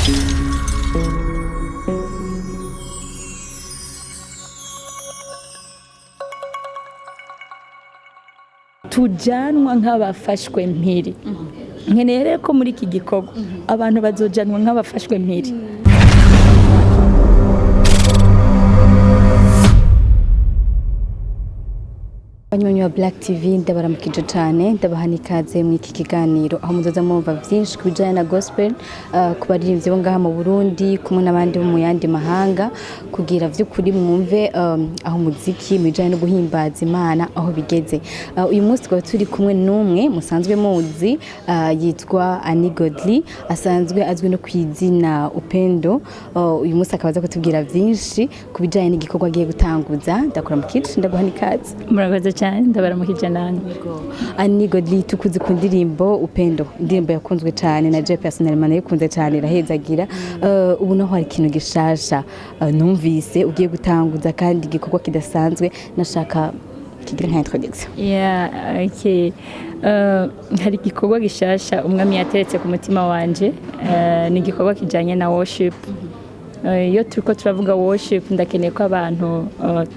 Tujanwa nk'abafashwe mpiri. Nkeneye rero ko muri iki gikorwa abantu bazojanwa nk'abafashwe mpiri. Abanywanyi wa Black TV, ndabaramukije cyane, ndabaha n'ikaze mu iki kiganiro aho muzoza mwumva byinshi ku bijyanye na gospel, ku baririmbyi bo ngaha mu Burundi kumwe n'abandi bo mu yandi mahanga, kugira vy'ukuri mwumve aho umuziki mu bijyanye no guhimbaza Imana aho bigeze. Uyu munsi tukaba turi kumwe n'umwe musanzwe muzi, yitwa Annie Godly, asanzwe azwi no ku izina Upendo. Uyu munsi akaba aza kutubwira byinshi ku bijyanye n'igikorwa agiye gutanguza. Ndakuramukije, ndaguha n'ikaze. Murakoze cyane, ndabaramukije nanjye. Annie Godly, tukuzi ku ndirimbo Upendo, indirimbo yakunzwe cyane na je personnellement nayikunze cyane, irahezagira. Ubu naho hari ikintu gishasha numvise ugiye gutanguza, kandi igikorwa kidasanzwe. Nashaka kigira nka introduction. Yeah, okay. Hari igikorwa gishasha Umwami yateretse ku mutima wanje. Ni igikorwa kijanye na worship. Iyo turiko turavuga worship, ndakeneye ko abantu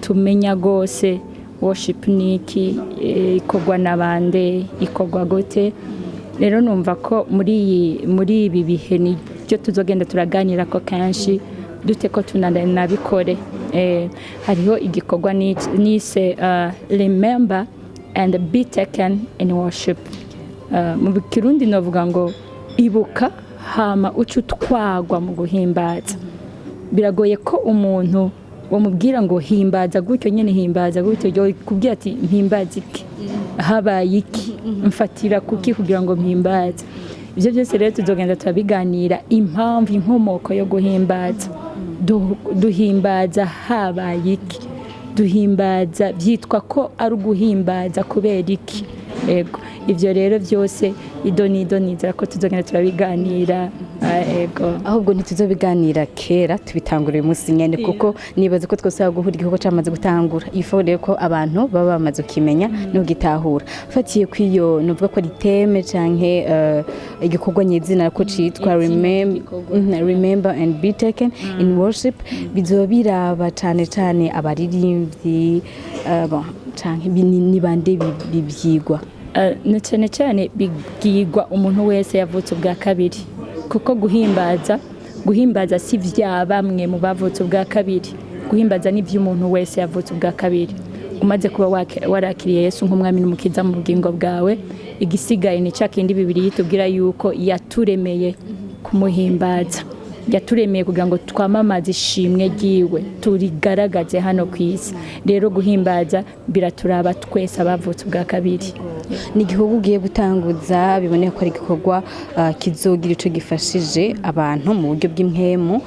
tumenya gose worship ni iki, ikorwa na bande, ikorwa gute. Rero numva ko muri ibi bihe nibyo tuzogenda turaganira ko kenshi dute ko tunanabikore. Hariho igikorwa nise "Remember and be taken in worship". Mu Kirundi novuga ngo ibuka hama uce utwagwa mu guhimbaza. Biragoye ko umuntu wamubwira ngo himbaza gutyo nyine, himbaza gutyo, yo kubwira ati mpimbaza iki, habaye iki, mfatira kuki kugira ngo mpimbaze? Ibyo byose rero tuzogenda turabiganira, impamvu, inkomoko yo guhimbaza. Duhimbaza habaye iki? Duhimbaza byitwa ko ari uguhimbaza kubera iki? Ego, ibyo rero byose ido n'ido nizera ko tuzogenda turabiganira. Ego. Ahubwo ntituzobiganira kera, tubitangura uyu munsi nyene, kuko nibaza ko twose guhura igikorwa camaze gutangura. Ifo rero ko abantu baba bamaze kukimenya no gitahura. Fatiye kw'iyo nuvuga ko ari thème canke igikorwa nyezina ko citwa "Remember and be taken in worship", bizoba biraba cane cane abaririmbyi, bon, canke ni bande bivyigwa? Na cyane cyane bigigwa umuntu wese yavutse ubwa kabiri, kuko guhimbaza si vya bamwe mu bavutse ubwa kabiri. Guhimbaza ni iby'umuntu wese yavutse ubwa kabiri. Umaze kuba warakiriye Yesu nk'Umwami n'Umukiza mu bugingo bwawe, igisigaye ni cya kindi Bibiri yitubwira yuko yaturemeye kumuhimbaza, yaturemeye kugira ngo twamamaze ishimwe ryiwe, turigaragaze hano ku isi. Rero guhimbaza biraturaba twese abavutse ubwa kabiri. Ni igikorwa ugiye gutanguza, biboneka ko ari igikorwa kizogira ico gifashije abantu mu buryo bw'impwemu.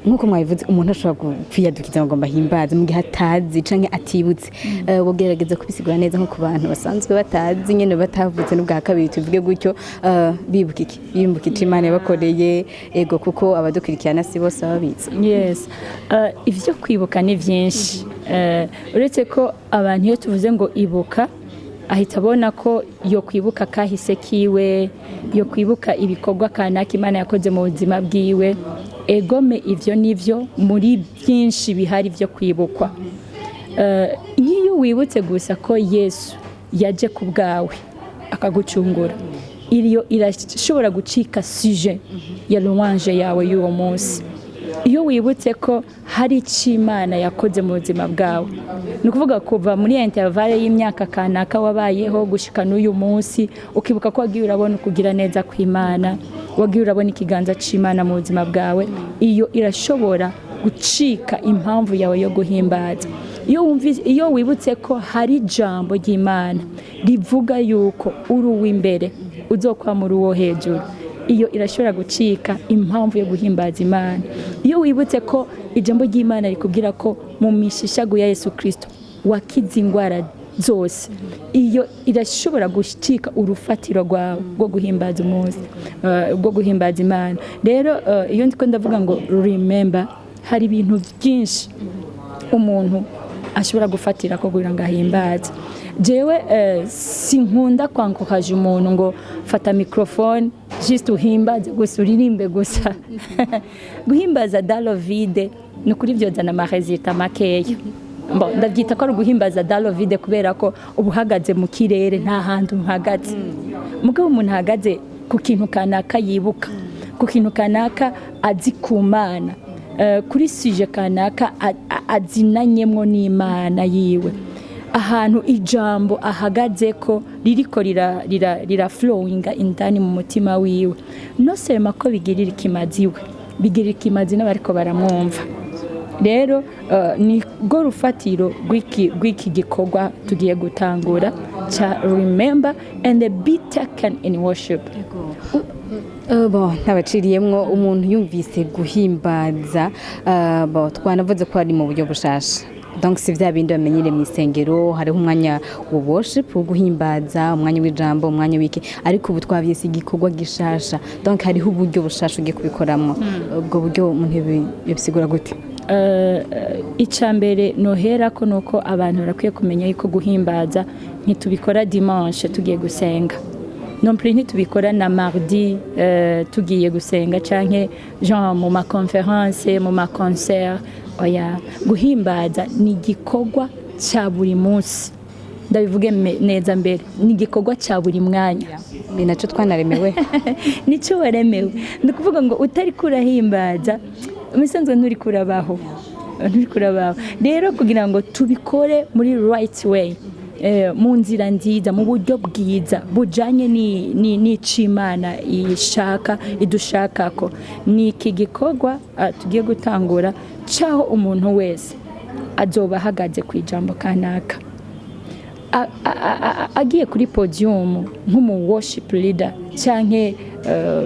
Nk'uko mwabivuze, umuntu ashobora kwiyadukiza ngo agomba ahimbaze mu gihe atazi canke atibutse. Wogerageza kubisigura neza nko ku bantu basanzwe batazi nyene, batavutse n'ubwa kabiri, tuvuge gutyo, bibuka iki, bibuka ico Imana yabakoreye? Ego, kuko abadukurikirana si bose baba babizi. Yes, ivyo kwibuka ni vyinshi. Uretse ko abantu iyo tuvuze ngo ibuka, ahita abona ko yo kwibuka kahise kiwe, yo kwibuka ibikorwa kanaka Imana yakoze mu buzima bwiwe. Egome, ivyo nivyo muri byinshi bihari byo kwibukwa. Nk'iyo wibutse gusa ko Yesu yaje ku bwawe akagucungura, iyo irashobora gucika sujet ya louange yawe y'uwo munsi. Iyo wibutse ko hari icyo Imana yakoze mu buzima bwawe, ni ukuvuga kuva muri intervalle y'imyaka kanaka wabayeho gushika n'uyu munsi, ukibuka ko wagiye urabona ukugira neza kw'Imana, wagiye urabona ikiganza cy'Imana mu buzima bwawe, iyo irashobora gucika impamvu yawe yo guhimbaza. Iyo wibutse ko hari ijambo ry'Imana rivuga yuko uri uw'imbere, uzokwamura uwo hejuru, iyo irashobora gucika impamvu yo guhimbaza Imana. Iyo wibutse ko ijambo ry'Imana rikubwira ko mu mishishago ya Yesu Kirisito wakize indwara zose, iyo irashobora gucika urufatiro rwawe rwo guhimbaza umunsi, rwo guhimbaza Imana. Rero iyo ndiko ndavuga ngo remember, hari ibintu byinshi umuntu ashobora gufatira ko kugira ngo ahimbaze. Jewe sinkunda kwankokaje umuntu ngo fata microphone. Juste uhimbaze gusa, uririmbe gusa. Guhimbaza dans le vide, ni ukuri byozana ama résultats makeya. Bon, ndabyita ko ari uguhimbaza dans le vide kubera ko uba uhagaze mu kirere, nta hantu uhagaze. Mugabo umuntu ahagaze ku kintu kanaka yibuka, ku kintu kanaka azi ku Mana, kuri sujet kanaka azinanyemwo n'Imana yiwe, ahantu ijambo ahagaze ko ririko rira flowinga indani mu mutima wiwe, non seulement ko bigirira ikimazi we, bigirira ikimazi n'abariko baramwumva. Rero ni rwo rufatiro rw'iki gikorwa tugiye gutangura ca Remember and Be Taken in Worship. Bon, ntabaciriyemwo, umuntu yumvise guhimbaza, bon, twanavuze ko ari mu buryo bushasha, donc si vya bindi bamenyere mu isengero. Hariho umwanya wa worship, wo guhimbaza, umwanya w'ijambo, umwanya w'iki, ariko ubu twavyise igikorwa gishasha, donc hariho uburyo bushasha ugiye kubikoramwo. Ubwo buryo umuntu yobisigura gute? Icya mbere nohera ko nuko abantu barakwiye kumenya yuko guhimbaza ntitubikora dimanche tugiye gusenga, non plus ntitubikora na mardi tugiye gusenga, canke genre mu ma conférence, mu ma concert. Oya, guhimbaza ni igikorwa cya buri munsi. Ndabivuge neza mbere, ni igikorwa cya buri mwanya. Ni naco twanaremewe. Nicyo waremewe. Ni ukuvuga ngo utari kurahimbaza, umusanzwe nturi kurabaho, nturi kurabaho. Rero kugira ngo tubikore muri right way, mu nzira nziza, mu buryo bwiza bujanye n'icimana ishaka idushakako, ni iki gikorwa tugiye gutangura caho umuntu wese azoba ahagaze ku ijambo kanaka, agiye kuri podium nk'umu worship leader canke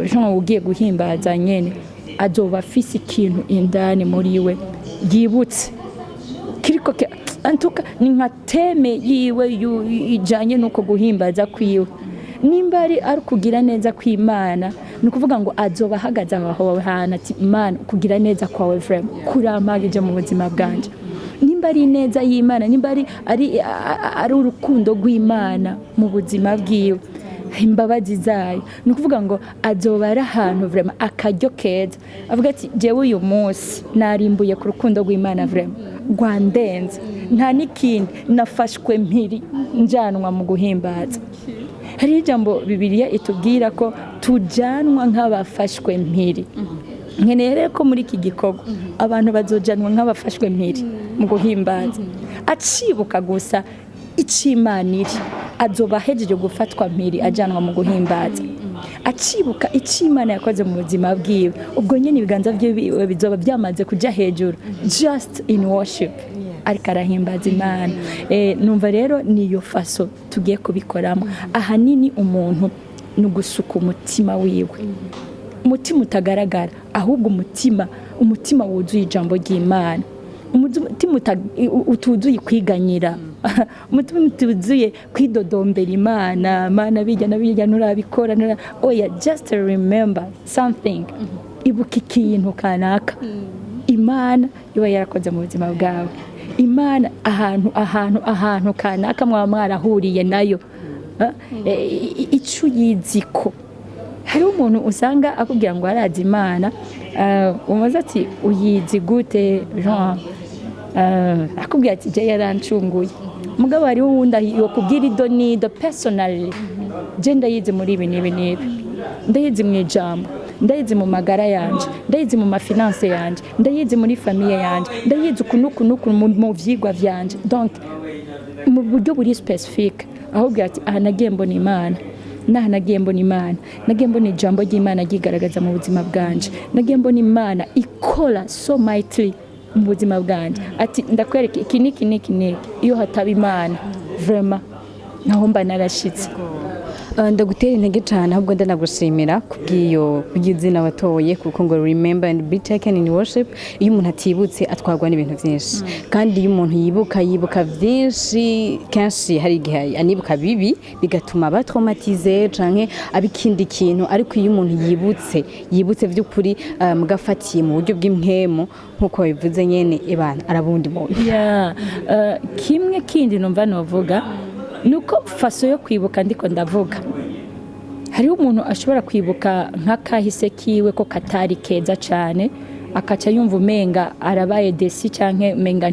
Jean ugiye guhimbaza nyene, azoba afise ikintu indani muri we yibutse kiriko antuka ni nka thème yiwe ijanye n'uko guhimbaza kwiwe. Nimba ari kugira neza kw'Imana, ni ukuvuga ngo azoba ahagaze aho hantu ati: "Imana, kugira neza kwawe vraiment kurampagije mu buzima bwanje." Nimba ari ineza y'Imana, nimba ari urukundo rw'Imana mu buzima bwiwe, imbabazi zayo, ni ukuvuga ngo azoba ari ahantu vraiment akaryo keza avuga ati: "Jewe uyu munsi narimbuye ku rukundo rw'Imana, vraiment rwandenze, nta n'ikindi, nafashwe mpiri njanwa mu guhimbaza." Hari ijambo Bibiliya itubwira ko tujanwa nk'abafashwe mpiri. Nkeneye rero ko muri iki gikorwa abantu bazojanwa nk'abafashwe mpiri mu guhimbaza. Acibuka gusa icimana iri, azoba ahejeje gufatwa mpiri ajanwa mu guhimbaza. Acibuka icyo Imana yakoze mu buzima bwiwe, ubwo nyine ibiganza byiwe bizoba byamaze kujya hejuru, just in worship, ariko arahimbaza Imana. Numva rero niyo façon tugiye kubikoramo. Ahanini umuntu ni ugusuka umutima wiwe, umutima utagaragara, ahubwo umutima wuzuye ijambo ry'Imana, umutima utuzuye kwiganyira, umutima utuzuye kwidodombera Imana: "Mana, bijya na bijya nturabikora, oya, just remember something. Ibuka ikintu kanaka Imana iba yarakoze mu buzima bwawe, Imana ahantu kanaka mwaba mwarahuriye nayo. Ico uyiziko. Hariho umuntu usanga akubwira ngo arazi Imana, umubaza ati: "Uyizi gute?" Jean akubwira ati: "Je yarancunguye." Mugabo hariho uwundi yokubwira ido nido personally: "Je ndayizi muri ibi n'ibi n'ibi, ndayizi mu ijambo, ndayizi mu magara yanje, ndayizi mu ma finances yanje, ndayizi muri famille yanje, ndayizi uku n'uku n'uku mu vyigwa vyanje." Donc mu buryo buri spécifique, ahubwo ati: "Aha nagiye mbona Imana, naha nagiye mbona Imana, nagiye mbona ijambo ry'Imana ryigaragaza mu buzima bwanje, nagiye mbona Imana ikora so mightily mu buzima bwanje." Ati: "Ndakwereka iki n'iki n'iki n'iki, iyo hataba Imana vraiment naho mba narashitse." Ndagutera intege cyane, ahubwo ndanagushimira kubw'iyo bw'izina watoye, kuko ngo Remember and Be Taken in Worship, iyo umuntu atibutse atwarwa n'ibintu byinshi, kandi iyo umuntu yibuka, yibuka byinshi. Kenshi hari igihe anibuka bibi bigatuma aba traumatisé canke aba ikindi kintu, ariko iyo umuntu yibutse, yibutse by'ukuri, mugafatiye mu buryo bw'impwemu nk'uko babivuze nyene, ebana arabundi muntu. Yeah. Kimwe kindi numva novuga nuko façon yo kwibuka ndiko ndavuga. Hariho umuntu ashobora kwibuka nk'akahise kiwe ko katari keza cyane, akaca yumva umenga arabaye déçu canke umenga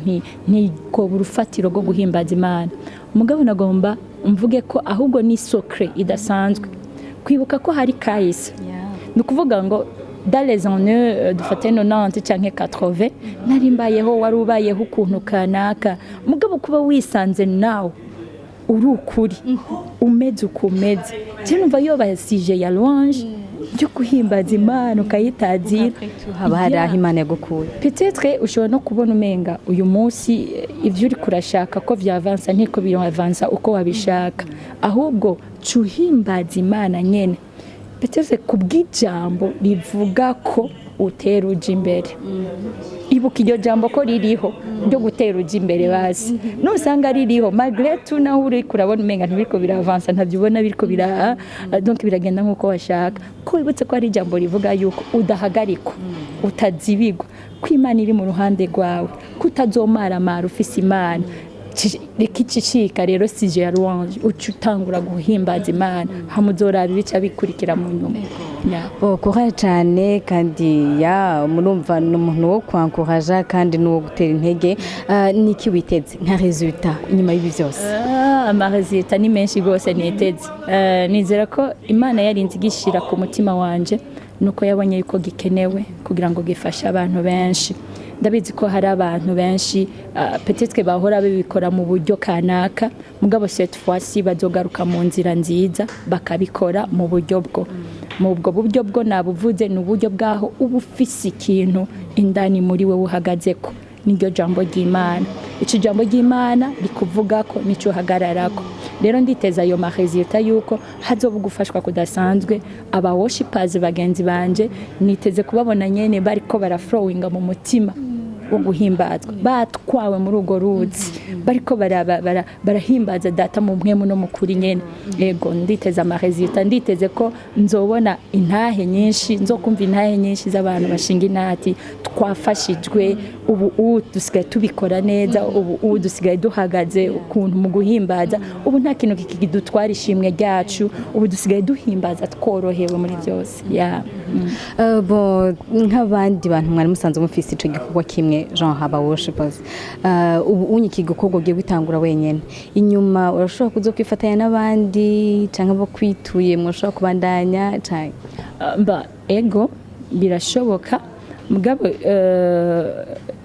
ntikoba urufatiro rwo guhimbaza Imana. Umugabo nagomba mvuge ko ahubwo ni secret idasanzwe kwibuka ko hari kahise. Ni ukuvuga ngo dans les années dufate 90 canke 80, nari mbayeho, wari ubayeho ukuntu kanaka. Mugabo kuba wisanze nawe uri ukuri, umeze uko umeze, je numva yoba sujet ya louange, yo guhimbaza Imana, ukayitazira. Haba hari aho Imana yagukuye. Peut-être ushobora no kubona umenga uyu munsi ivyo uri kurashaka ko vyavansa ntiko biravansa uko wabishaka, ahubwo cuhimbaza Imana nyene, peut-être kubw'ijambo rivuga ko utera uja imbere. Ibuka iryo jambo ko ririho ryo gutera uja imbere. Basi nusanga ririho, malgré tout, naho uri kurabona umenga ntibiriko biravansa, ntabyo ubona biriko bira, donc biragenda nk'uko washaka, ko wibutse ko hari ijambo rivuga yuko udahagarikwa, utazibigwa, ko Imana iri mu ruhande rwawe, ko utazomaramara ufise Imana. Reka icicika rero sujet ya louange, uca utangura guhimbaza Imana, hama uzoraba ibica bikurikira mu nyuma. Yeah. Bon courage cyane. Kandi ya murumva ni umuntu wo kwankuraja kandi n'uwo gutera intege. Niki witeze nka résultat inyuma y'ibi byose? Ah, ama résultats ni menshi rwose niteze. Nizera ko Imana yarinze igishira ku mutima wanje nuko yabonye yuko gikenewe kugira ngo gifashe abantu benshi. Ndabizi ko hari abantu benshi peut-être bahora babikora mu buryo kanaka, mugabo cette fois-ci bazogaruka mu nzira nziza, bakabikora mu buryo bwo mu ubwo buryo bwo nabuvuze. Ni uburyo bwaho uba ufise ikintu indani muri we uhagazeko, niryo jambo ry'Imana. Ico jambo ry'Imana rikuvuga ko nico uhagararako. Rero nditeza ayo ma résultats yuko hazoba gufashwa kudasanzwe. Aba worshipers bagenzi banje niteze kubabona nyene bariko baraflowinga mu mutima wo guhimbazwa, batwawe muri urwo ruzi, bariko barahimbaza Data mu mpwemu no mu kuri nyene. Yego, nditeze ama résultats, nditeze ko nzobona intahe nyinshi, nzokumva intahe nyinshi z'abantu bashinga inati: "Twafashijwe, ubu dusigaye tubikora neza, ubu dusigaye duhagaze ukuntu mu guhimbaza, ubu nta kintu kikidutwara ishimwe ryacu, ubu dusigaye duhimbaza tworohewe muri byose." Yeah. Bon, nk'abandi bantu mwari musanzwe mufise ico gikorwa kimwe, genre aba worshipers, ubu unye iki gikorwa ugiye gutangura wenyene, inyuma urashobora kuza kwifatanya n'abandi canke abo kwituye mushobora kubandanya canke? Mba ego, birashoboka. Mugabo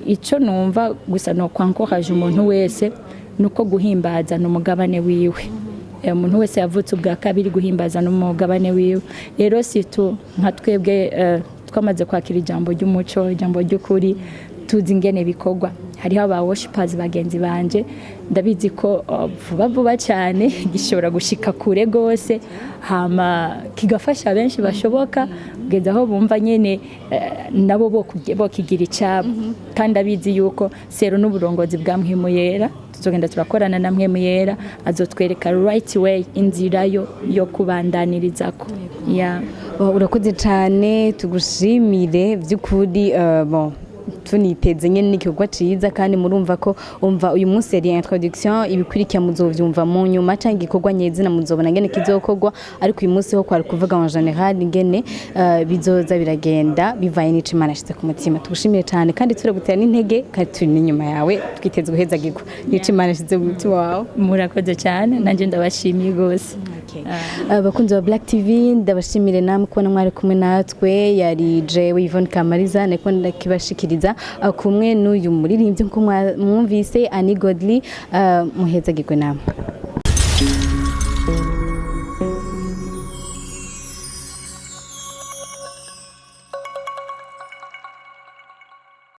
icyo numva gusa ni ukwankoraje umuntu wese, ni uko guhimbaza ni umugabane wiwe. Umuntu wese yavutse ubwa kabiri, guhimbaza ni umugabane wiwe. Rero surtout nka twebwe twamaze kwakira ijambo ry'umuco, ijambo ry'ukuri, tuzi ingene bikorwa. Hariho aba worshipers bagenzi banje, ndabizi ko vuba vuba cyane gishobora gushika kure gose, hama kigafasha benshi bashoboka, kugeza aho bumva nyene nabo bokigira icabo. Kandi abizi yuko sero n'uburongozi bwa Mpwemu Yera, tuzogenda turakorana na Mpwemu Yera, azotwereka right way, inzira yo kubandanirizako. Yeah. Oh, urakoze cyane, tugushimire by'ukuri. Bon, tuniteze nyene n'igikorwa ciza. Kandi murumva ko umva uyu munsi yari introduction, ibikurikira muzovyumva mu nyuma canke igikorwa nyezina muzobona ngene kizokorwa. Ariko uyu munsi ho kwari kuvuga en général ingene bizoza biragenda bivaye n'ico Imana yashize ku mutima. Tugushimire cyane kandi turagutera n'intege, kandi turi n'inyuma yawe, twiteze guhezagirwa n'ico Imana yashize mu mutima wawe. Murakoze cyane, nanjye ndabashimiye rwose. Abakunzi ba Black TV, ndabashimire namwe kubona mwari kumwe natwe. Yari jewe Yvonne Kamariza niko ndakibashikiriza, kumwe n'uyu muririmbyi nkuko mwumvise, Annie Godly. Muhezagirwe namwe.